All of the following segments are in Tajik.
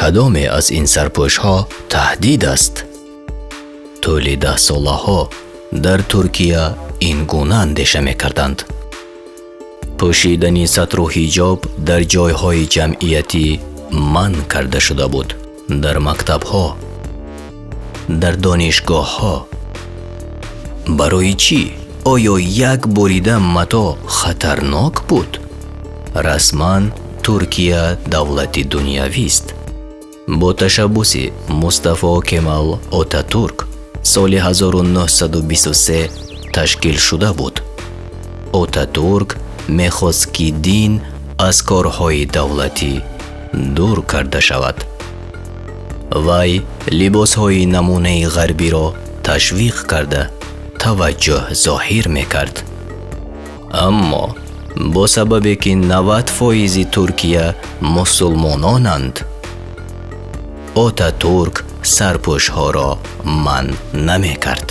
Кадоме аз ин сарпӯшҳо таҳдид аст? Тӯли даҳсолаҳо дар Туркия ин гуна андеша мекарданд. Пӯшидани сатру ҳиҷоб дар ҷойҳои ҷамъиятӣ манъ карда шуда буд. Дар мактабҳо, дар донишгоҳҳо. Барои чӣ? Оё як бурида мато хатарнок буд? Расман Туркия давлати дунявист. Бо ташаббуси Мустафо Кемал Отатурк соли 1923 ташкил шуда буд. Отатурк мехост, ки дин аз корҳои давлатӣ дур карда шавад. Вай либосҳои намунаи ғарбиро ташвиқ карда, таваҷҷӯҳ зоҳир мекард. Аммо бо сабабе ки 90 фоизи Туркия мусулмононанд, Отатурк сарпӯшҳоро манъ намекард.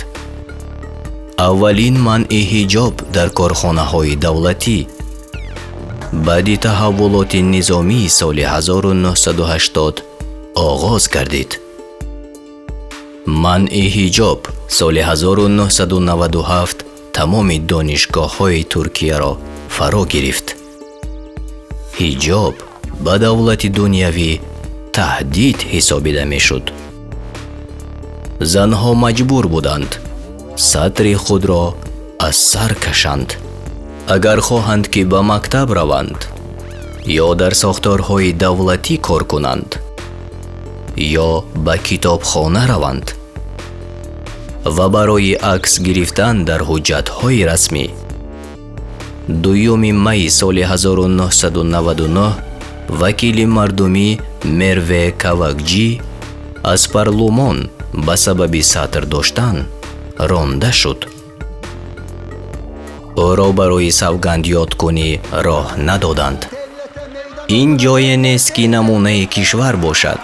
Аввалин манъи ҳиҷоб дар корхонаҳои давлатӣ баъди таҳаввулоти низомии соли 1980 оғоз гардид. Манъи ҳиҷоб соли 1997 тамоми донишгоҳҳои Туркияро фаро гирифт. Ҳиҷоб ба давлати дунявӣ таҳдид ҳисобида мешуд. Занҳо маҷбур буданд сатри худро аз сар кашанд, агар хоҳанд, ки ба мактаб раванд ё дар сохторҳои давлатӣ кор кунанд, ё ба китобхона раванд ва барои акс гирифтан дар ҳуҷҷатҳои расмӣ. 2 майи соли 1999 вакили мардумӣ Мерве Кавакҷӣ аз парлумон ба сабаби сатр доштан ронда шуд. Ӯро барои савгандёдкунӣ роҳ надоданд. Ин ҷое нест, ки намунаи кишвар бошад.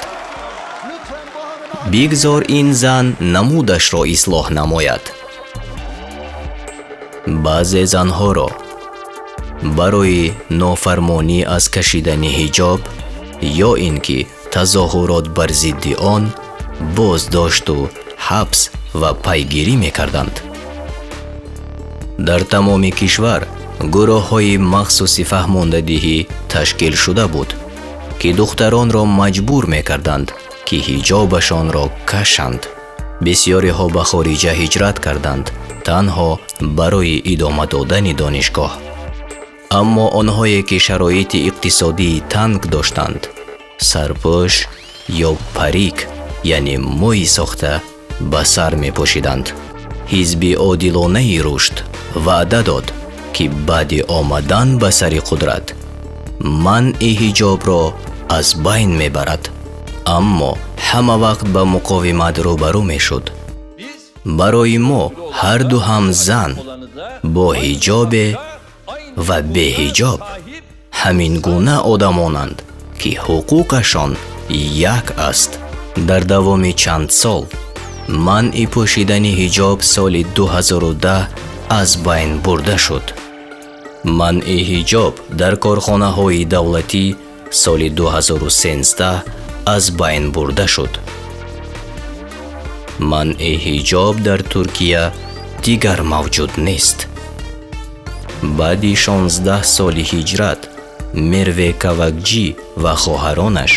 Бигзор ин зан намудашро ислоҳ намояд. Баъзе занҳоро барои нофармонӣ аз кашидани ҳиҷоб ё ин ки тазоҳурот бар зидди он боздошту ҳабс ва пайгирӣ мекарданд. Дар тамоми кишвар гурӯҳҳои махсуси фаҳмондадиҳӣ ташкил шуда буд, ки духтаронро маҷбур мекарданд, ки ҳиҷобашонро кашанд. Бисёриҳо ба хориҷа ҳиҷрат карданд танҳо барои идома додани донишгоҳ. Аммо онҳое, ки шароити иқтисодии танг доштанд, сарпӯш ё парик, яъне мӯи сохта, ба сар мепӯшиданд. Ҳизби одилонаи рушд ваъда дод, ки баъди омадан ба сари қудрат манъи ҳиҷобро аз байн мебарад, аммо ҳама вақт ба муқовимат рӯбарӯ мешуд. Барои мо ҳарду ҳам зан бо ҳиҷобе ва беҳиҷоб ҳамин гуна одамонанд, ки ҳуқуқашон як аст. Дар давоми чанд сол манъи пӯшидани ҳиҷоб соли 2010 аз байн бурда шуд. Манъи ҳиҷоб дар корхонаҳои давлатӣ соли 2013 аз байн бурда шуд. Манъи ҳиҷоб дар Туркия дигар мавҷуд нест. Баъди 16 соли ҳиҷрат Мерве Кавакҷӣ ва хоҳаронаш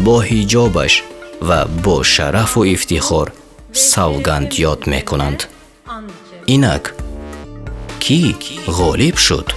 бо ҳиҷобаш ва бо шарафу ифтихор савганд ёд мекунанд. Инак, кӣ ғолиб шуд?